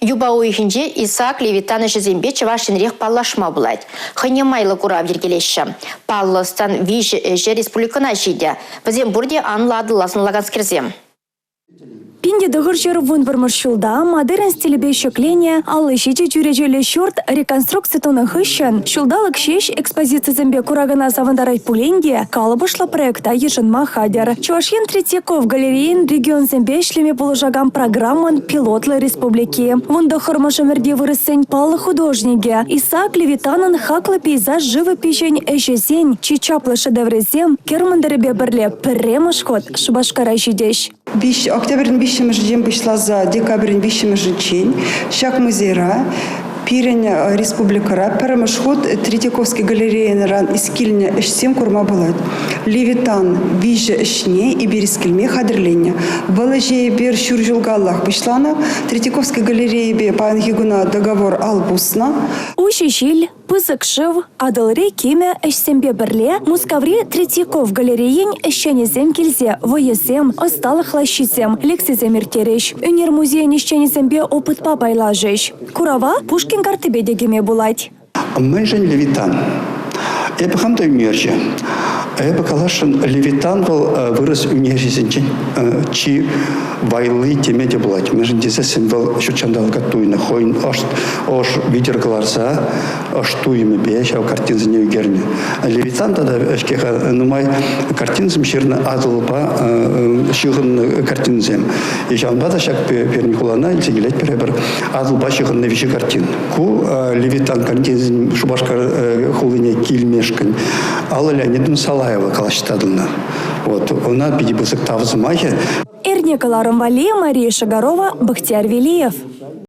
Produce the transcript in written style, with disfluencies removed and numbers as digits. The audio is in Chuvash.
Юпа уйӑхӗнче Исаак Левитан ӗҫӗсемпе Чӑваш Енрех паллашма пулать. Хӑйне майлӑ курав йӗркелеҫҫӗ. Паллӑ ӑстан виҫӗ ӗҫӗ республикӑна ҫитӗ. Вӗсем пурте анлӑ Атӑла сӑнлаканскерсем. 1911 ҫулта модерн стилӗпе ҫӗкленӗ 57 чӳречеллӗ ҫурт реконструкци тунӑ хыҫҫӑн ҫулталӑк ҫеҫ экспозицисемпе куракана савӑнтарать пулин те калӑпӑшлӑ проекта йышӑнма хатӗр. Чӑваш Ен Третьяков галерейин регионсемпе ӗҫлеме пулӑшакан программӑн пилотлӑ республики. 19-мӗш ӗмӗрти вырӑссен паллӑ художникӗ Исаак Левитанӑн хаклӑ пейзаж живопиҫӗн ӗҫӗсен чи чаплӑ шедеврӗсем кӗр мӑнтӑрӗпе пӗрле пӗрремӗш хут Шупашкара ҫитӗҫ. Октябрӗн 3-мӗшӗнчен пуҫласа декабрӗн 3-мӗшӗччен ҫак музейра пирӗн республикӑра пӗрремӗш хут Третьяковски галерейӑран килнӗ ӗҫсем курма пулать. Левитан виҫӗ ӗҫне эпир искилме хатӗрленнӗ. Вӑл ӗҫе эпир ҫур ҫул каллах пуҫланӑ. Третьяковски галерейипе паянхи куна договор ал пуснӑ. Уҫӑ ҫил, пысӑк шыв, Атӑлри кимӗ ӗҫсемпе пӗрле Мускаври Третьяков галерейин ӗҫченӗсем килсе вӑйӑсем, ӑсталӑх лаҫҫисем, лекцисем ирттерӗҫ. Ӳнер музейӗн ӗҫченӗсемпе опытпа пайлашӗҫ. Курава Пушкин карттипе те кӗме пулать. Мӗншӗн Левитан? Эпӗ хам та ӳнерҫӗ. Эпӗ каласшӑн, Левитан вӑл вырӑс ӳнерҫисенчен чи вайли теме те пулать. Мӗншӗн тесессӗн вӑл ҫут ҫанталӑка туйнӑ, хӑйӗн ӑш витӗр кӑларса ӑш туйӑмӗпе ҫав картинсене ӳкернӗ. Левитан тата ӗҫке нумай картинсем ҫырнӑ Атӑлпа ҫыхӑннӑ картинсем. И ҫавӑнпа та ҫак пирӗн хулана илсе килетпӗр эпир Атӑлпа ҫыхӑннӑ виҫӗ картин. Ку Левитан картинсен Шупашкар хулине килмешкӗн Алла Леонидовна Салаева калаҫса татӑлнӑ. Вот, ӑна питӗ пысӑк тав сӑмахӗ. Эрне кӑларӑм валли Мария Шагарова, Бахтияр Велиев.